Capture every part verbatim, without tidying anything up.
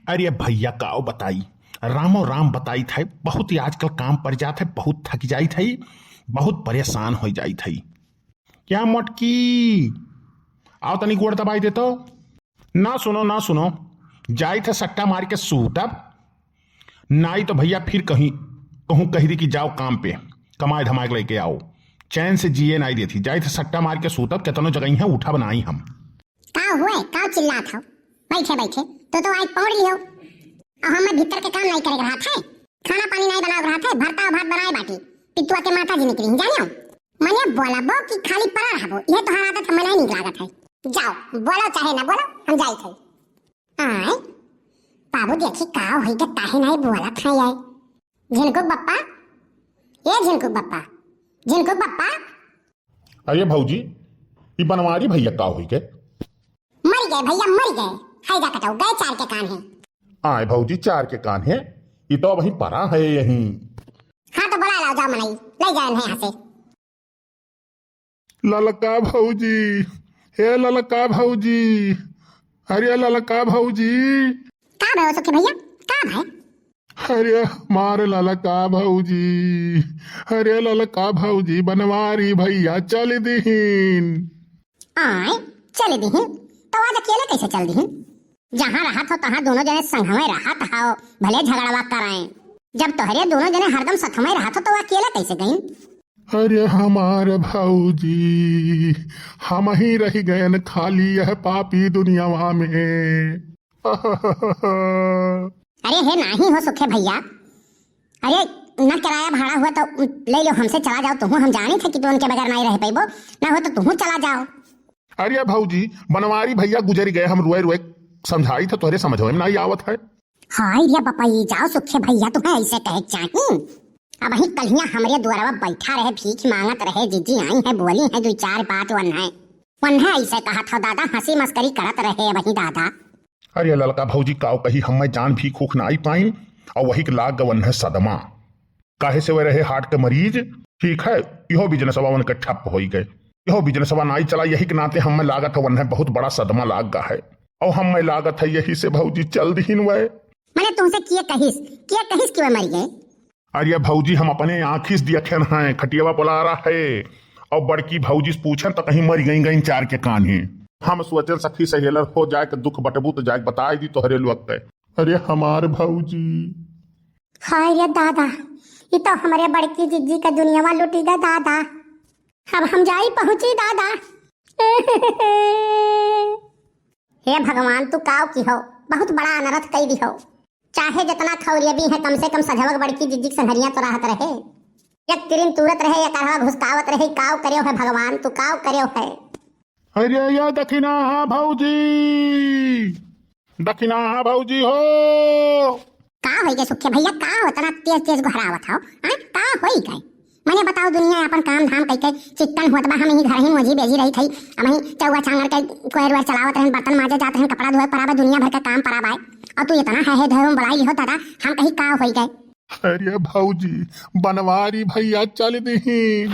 अरे भइया, काव बताई, रामो राम बताइत है, बहुत ही आजकल काम पड़ जात है, बहुत थक जाइत है, बहुत परेशान होइ जाइत है। क्या मोटकी, आओ तनी गोड़ दबाई देतो। ना सुनो, ना सुनो, जाइत है सट्टा मार के सूतब, नाई तो भइया फिर कहीं कहूँ कहि दी कि जाओ काम पे, कमाए धमाए के लेके आओ, चैन से जिए नाई देती। जाइत है सट्टा मार के सूतब, केतनो जगह है उठब नाई हम। का हुए, का चिल्लात हो? बैठे बैठे तो तो आज पौड़ लियो। अब हमें भीतर के काम नाई करे के रहत है, खाना पानी नाई बनावे के रहत है, भरता भात बनाए बाटी, पितुआ के माता जी निकली जानियो। मने बोलबो कि खाली पड़ा रहबो, यह तोहार आदत हमें नाई नीक लागत है। जाओ, बोलो चाहे ना बोलो, हम जाइत है। आय, बाबू देखी का होई के काहे नाई बोलत है ये। झिनकुक बप्पा, ए झिनकुक बप्पा, झिनकुक बप्पा। अरे भौजी, ई बनवारी भइया का होई के? मरि गए भइया, मरि गए। हाय जा कटाऊ, गए चार के कान है। आय भौजी, चार के कान है, ई तो वहीं परा है यहीं। हाँ तो बुला लाओ, जाओ मनई, ले जाए इन्हें यहाँ से। ललका भौजी, हे ललका भौजी, अरे ललका भौजी। का भयो सुखी भइया, का भय? अरे हमार ललका भौजी, अरे ललका भौजी, बनवारी भइया चल दिहिन। आय, चल दिहिन? तो आज अकेले कैसे चल दिहिन? जहाँ रहत हो तहाँ दोनों जने संगमे रहत हो, भले झगड़वा कराएं। जब तोहरे दोनों जने हरदम सथमे रहत हो तो अकेले कैसे गइन? अरे हमार भौजी, हम ही रहि गएन खाली यह पापी दुनियावा में। अरे हे नाही हो सुखे भइया, अरे न किराया भाड़ा हुआ तो ले लो, हमसे चला जाओ तुहू, हम जानी थे कि तू उनके बगैर नाई रह पइबो, ना हो तो तुहू चला जाओ। अरे भौजी, बनवारी भइया गुजरि गए, हम रोए रोए समझाइत है, तोहरे समझ में नाई आवत है। हाय रे बपई, जाओ सुखे भइया, तुम्हें ऐसे कहे के चाही। अबहीं कल्हिया हमरे दुआरवा बैठा रहे, भीख माँगत रहे, जिज्जी आई है, बोली है दुइ चार बात वन्है, वन्है ऐसे कहत हो दादा, हँसी मस्करी करत रहे अबहीं दादा। अरे ललका भौजी, काव कही, हम्मे जान भीख उख नाई पाइन, अउ वही के लाग गवन है सदमा। काहे से वह रहे हार्ट के मरीज, ठीक है, इहो बिजनेसवा उनके ठप होइ गए, इहो बिजनेसवा नाई चला, यही के नाते हम्मे लागत है वन्है बहुत बड़ा सदमा लाग गा है, अउ हम्मे लागत है यही से भौजी चल दिहिन वह। मने तुमसे किए कहिस, किए कहिस कि वह मरि गए? अरे भौजी, हम अपने आँखी से दियखेन हैं, खटियवा पोलारा है, अउ बड़की भौजी से पूछेन तो कहीं मरि गइन, गइन चार के कान्हे। हम सोचेन सखी सहेलर हो जाए के दुख बटबू तो जाए के बताए दी तोहरे लोग के। अरे हमार भौजी। हाय रे दादा, ई तो हमरे बड़की जिज्जी का दुनियावा लुटी गा दादा। अब हम जाई पहुँची दादा। हे भगवान, तू काव किहो, बहुत बड़ा अनरथ कई दिहो। चाहे जतना खौरियबी है, कम से कम सझवक बड़की जिज्जी के संघरिया तो रहत रहे। एक तिरिन तूरत रहे, एक अरहवा घुसकावत रहे, काव करेव है भगवान, तू काव करेव है। अरे या दखिनाहा भौजी, दखिनाहा भौजी हो। का होई गए सुखे भइया, का हो इतना तेज तेज गोहरावत हो? हाँ, का होई गए? मने बताओ, दुनिया अपन काम धाम कइके चित्तन होत बा, हम यही घर ही मोजी बेजी रही थई, हम ही चौवा चांगर के कोयर वेर चलावत रहन, बर्तन माजे जात रहन, कपड़ा धोए पराबे, दुनिया भर के काम पराबे, और तू इतना है, है धर्म बड़ाई हो दादा, हम कही का होई गए? अरे भौजी, बनवारी भइया चल दिहिन।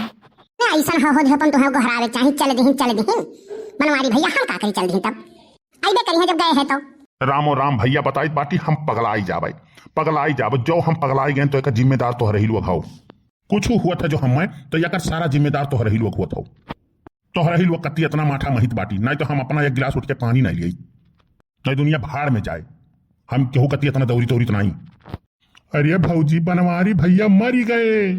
ए, ऐसन हो, हो धोपन तुहे गोहरावे चाही, चल दिहिन, चल दिहिन। बनवारी भइया हम का करी चल दिहिन तब? अइबे करिहे जब गए है तो। रामो राम भइया बताइत बाटी, हम पगलाई जाबे, पगलाई जाबे, जो हम पगलाई गए तो एक जिम्मेदार तोहरे ही लोग हो। कुछ हुआ था जो हमें, तो एकर सारा जिम्मेदार तोहरे ही लोग हुआ था। तोहरे ही लोग कत्ती इतना माठा महित बाटी, नहीं तो हम अपना एक गिलास उठ के पानी नहीं लियाई, नहीं दुनिया भाड़ में जाए, हम केहू कत्ती इतना दौरी तौरी तो नहीं। अरे भौजी, बनवारी भइया मरी गए।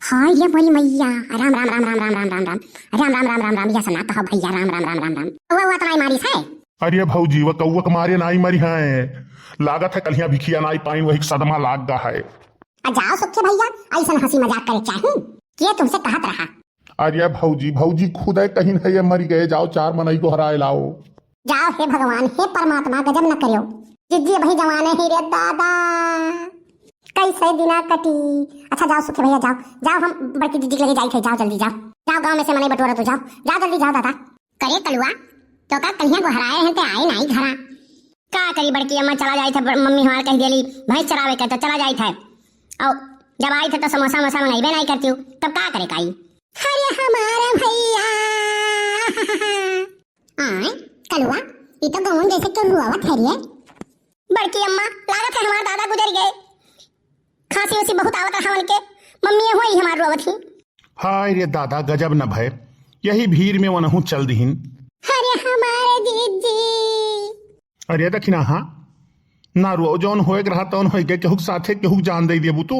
हाय रे मोरी मैया, राम राम राम राम राम राम राम राम, राम राम राम राम राम, यस ना कहो भइया, राम राम राम राम राम। कौआ उआ तो नाई मारिस है? अरे भौजी, वो कौआ के मारे नाई मरी है, लागत है कल्हिया भिखिया नाई पाइन, वही के सदमा लाग गा है। आ जाओ सुखे भइया, ऐसन हँसी मजाक करे चाही, के तुमसे कहत रहा? अरे भौजी, भौजी खुदे कहिन है ये मरी गए, जाओ चार मनई गोहराए लाओ। जाओ हे भगवान, हे परमात्मा, गजब न करियो। जिज्जी अबही जवाने ही रे दादा, कैसे दिना कटी। अच्छा जाओ सुखे भइया, जाओ, जाओ, हम बड़की जिज्जी के लगे जाई थे, जाओ जल्दी जाओ, जाओ गाँव में से मनई बटोरा तो जाओ, जाओ जल्दी जाओ दादा। करे कलुआ, तो का कहिया गोहराए हैं ते आए नाई घरा? का करी बड़की अम्मा, चला जाई थे, मम्मी हमार कह देली भैंस चरावे के तो चला जाई थे, और जब आई थे तो समोसा वमोसा मंगाइबे नाई करती हूँ, तब का करे काई? अरे हमारा भइया। आय, कलुआ, ई तो गवन जैसे क्यों रुआवत है रे? बड़की अम्मा, लागत है हमार दादा गुजर गए। खांसी उसी बहुत आवत रहा उनके। मम्मी हुई हमार रोवत ही। हाय रे दादा, गजब न भय, यही भीड़ में वनहु चल दिहिन। अरे हमारे जीजी। अरे दखिनहा, ना रो, जौन होए के रहा तौन होए के, केहू के साथे केहू के जान दे देबू तू।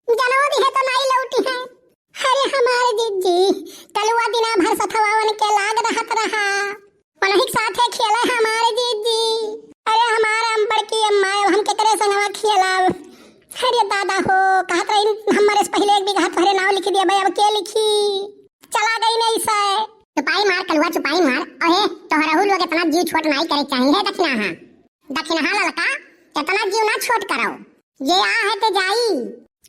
जनवा दिहे तो नाई लौटी है। अरे हमारे जीजी, कलुआ दिना भर सथवा उनके लाग रहत रहा। उन्हीं के साथे खेले हमारे जीजी। अरे हमारे हम बड़की अम्मा, अब हम केकरे संगवा खेलब? अरे दादा हो, कहत रही हमारे से पहले एक बीघा तोहरे नाव लिख दिया भाई, अब के लिखी? चला गई नहीं से। चुपाई मार कलुआ, चुपाई मार। अहे, तोहरहू लोग इतना जीव छोट नाई करे चाहिए दखिनहा। दखिनहा ललका, इतना जीव ना छोट करो। ये आ है ते जाई।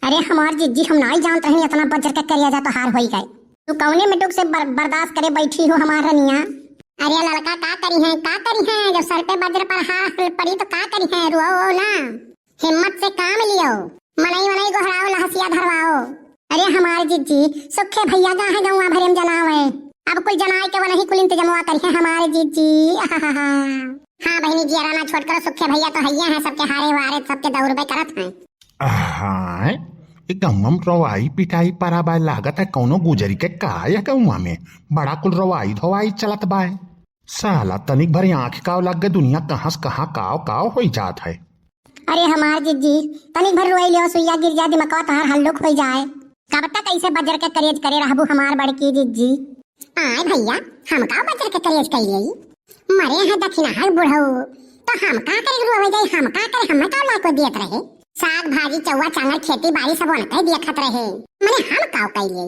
अरे हमार जिज्जी, हम नाई जानत रहनी इतना बज्र के करेजा तोहार होई गए। तू कौने मेटुक से बर-, बर्दाश्त करे बैठी हो हमार रनिया? अरे ललका का करी है, का करी है, जब सर पे बज्र पर हाथ पड़ी तो का करी है, रोओ ना, हिम्मत से काम लियो, मनई वनई गोहराओ, लहसिया धरवाओ। अरे हमार जिज्जी, सुखे भैया गा है गौवा भरे में जनावे, अब कुल जनाए के वनही कुल इंतजमवा करी है हमार जिज्जी। हाँ बहिनी, जियरा ना छोट करो, सुखे भैया तो हइये हैं, सबके हारे वारे, सबके दौड़बे करत हैं। हाँ, ई गौवा में रवाई पिटाई परा बाय, लागत है कौनो गुजरी के का यह गौवा में बड़ा कुल रवाई धोवाई चलत बाय। साला तनिक भर आँख काव लग गए, दुनिया कहाँ से कहाँ काव काव होई जात है। अरे हमार जिज्जी, तनिक भर रोई लियो सुइया गिर जाए, दिमकवा तोहार हल्लुक होई जाए। कब तक ऐसे बजर के करेज करे रहबू हमार बड़की जिज्जी? आय भैया, हम का बजर के करेज कइले? मरे हैं दखिनहा बुढ़ऊ, तो हम का करे रोवे जाई, हम का करे, हमें का लाको दियत रहे? साग भाजी चौवा चांगर खेती बाड़ी सब उनके देखत रहे, मने हम का कइले?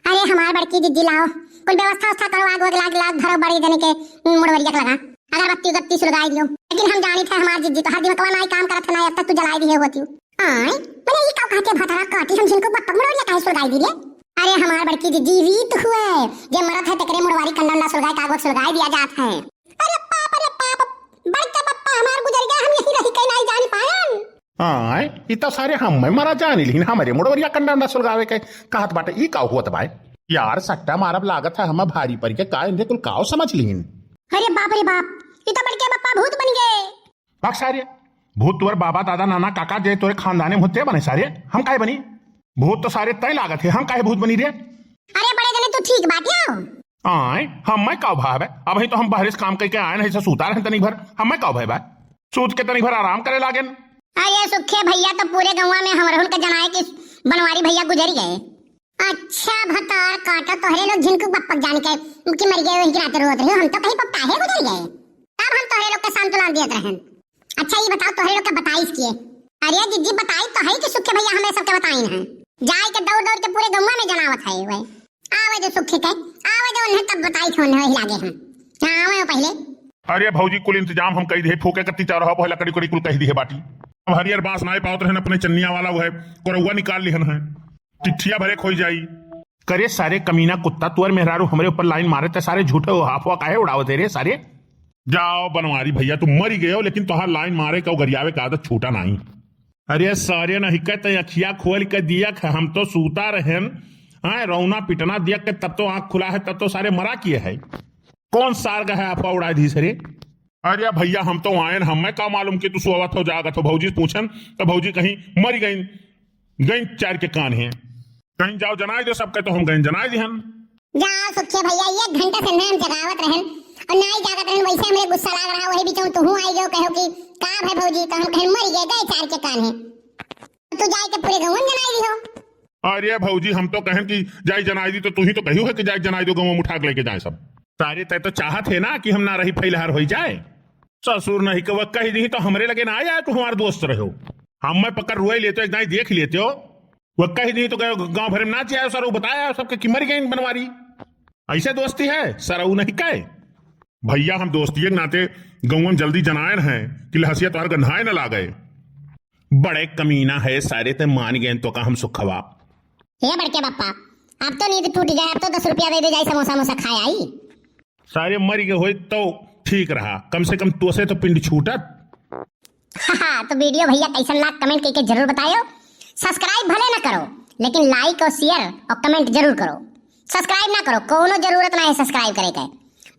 अरे हमार बड़की जिज्जी लाओ, कुल व्यवस्था उवस्था करो, आग वाग लाग लाग धरो बड़े जने के मुड़वरिया के लगा, अगरबत्ती उगरबत्ती सुलगाई दियो। लेकिन हम जानी थे हमार जिज्जी तोहार दिमकवा नाई काम करत है ना, अब तक तू जलाई दिहे होती। आय, मने ई का कहते भतरा काटी हम झिनको बप्पक मुड़वरिया काहे सुलगाई दी रे? अरे हमार बड़की जिज्जी रीत हुए, जे मरत है तेकरे मुड़वारी कंडा उंडा सुलगाए, कागज सुलगाए दिया जात है। अरे बाप रे बाप, बड़का बप्पा हमार गुजर गया, हम यही रही के नाई जानी पायन। आय, ई तो सारे हम मरा जानी, लेकिन हमरे मुड़वरिया कंडा उंडा सुलगावे के कहत बाटे, ई का होत बाय? यार सट्टा मारब लागत है हम भारी पड़ के, का इनके कुल काव समझ लीन? अरे बाप रे बाप, ई तो बड़के बप्पा भूत बन गए। भाग सारे, भूत तोर बाबा दादा नाना काका जे तोरे खानदाने में होते बने सारे, हम काहे बनी? भूत तो सारे तय लागत है, हम काहे भूत बनी रे? अरे बड़े जने तू ठीक बाटे हो? आय, हमें का भाव है? अबहीं तो हम बहरे से काम करके आए नहीं, से सूता रहे तनी भर, हमें का भाव है? सूत के तनी भर आराम करे लागेन। अरे सुखे भैया तो पूरे गौवा में हमरहुन के जनाए कि बनवारी भैया गुजर गए। अच्छा भतार काटा तोहरे लोग झिनकू बप्पक जान के कि मर गए, वही के नाते रोत रहे हो, हम तो कहीं पप्पा है गुजर गए, तब हम तोहरे लोग के सांत्वना देत रहन। अच्छा, ई बताओ, तोहरे लोग के बताइस किए? अरे जिज्जी, बताई तो है कि सुखे भैया हमें सबके बताइन है। जाए के दौड़ दौड़ के पूरे गौवा में जनावत है वह। आवे जो सुखे के, आवे जो उन्हें तब बताई थे, उन्हें वही लागे हैं। हाँ, आवे हो पहले। अरे भौजी, कुल इंतजाम हम कई दिहे, फूके कत्ती चारो हो, लकड़ी कड़ी कुल कही दिहे बाटी। अब हरियर बांस नाई पावत रहन, अपने चन्निया वाला वह कोरौआ निकाल लिहन है, टिट्ठिया भरे खोई जाई। करे सारे कमीना कुत्ता, तुअर मेहरारू हमरे ऊपर लाइन मारे ते सारे झूठे हो, हाफवा काहे उड़ावत है रे सारे? जाओ बनवारी भैया, तुम मरी गए हो, लेकिन तोहार लाइन मारे का गरियावे का आदत छूटा नहीं। अरे सारे नहीं कहते अखिया खोल के दिया ख-, हम तो सूता रहन, हाँ, रौना पिटना दिया के तब तो आँख खुला है, तब तो सारे मरा किए है। कौन सार का है आपका उड़ा दी सरे? अरे भैया हम तो आयन, हमें का मालूम कि तू सोवत हो जागत हो। भौजी से पूछन तो भौजी कहीं मरी गई, गई चार के कान है। कहीं जाओ जनाई दो सबके, तो हम गए जनाई दिहन। जा सुखे भैया, एक घंटा से नाम जगावत रहन और नाई जागत रहन, वैसे हमरे गुस्सा लाग रहा, वही बीच में तुहू आई गयो, कहो कि का भाई भौजी, तो हम कहन मर गए, गए चार के कान है, तो तू जाए के पूरे गाँव में जनाई दिहो। अरे भौजी, हम तो कहन कि जाई जनाई दी, तो तू ही तो कहियो है कि जाई जनाई दो, गाँव में उठा के लेके जाए सब। सारे तय तो चाहत है ना कि हम ना रही फैलहार हो जाए। ससुर नहीं के वह कह दी तो हमरे लगे ना आया, तू हमारे दोस्त रहो, हम मैं पकड़ रुए लेते, एक दाई देख लेते हो। वह कह दी तो गयो गांव भर में नाच आयो, सरऊ बताया सबके कि मर गई बनवारी। ऐसे दोस्ती है, सरऊ नहीं कहे। भैया हम दोस्ती के नाते गौवन जल्दी जनायन है कि लहसिया तोहर गंधाए न लागे। बड़े कमीना है सारे, ते मान गए तो का हम सुखवा। हे बड़के बप्पा, अब तो नींद टूट गया, अब तो दस रुपया दे दे जाई, समोसा मोसा खाए आई। सारे मर गए होए तो ठीक रहा, कम से कम तोसे तो पिंड छूटत। हाँ, तो video भैया कैसन लाग comment करके जरूर बतायो। Subscribe भले ना करो, लेकिन like और share और comment जरूर करो। Subscribe ना करो, कोनो जरूरत ना है subscribe करे के।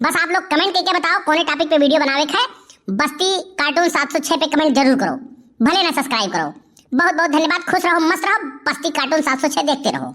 बस आप लोग comment करके बताओ कौन topic पे video बनावे के है, बस्ती कार्टून सात सौ छह पे कमेंट जरूर करो, भले ना सब्सक्राइब करो। बहुत बहुत धन्यवाद, खुश रहो, मस्त रहो, बस्ती कार्टून सात सौ छह देखते रहो।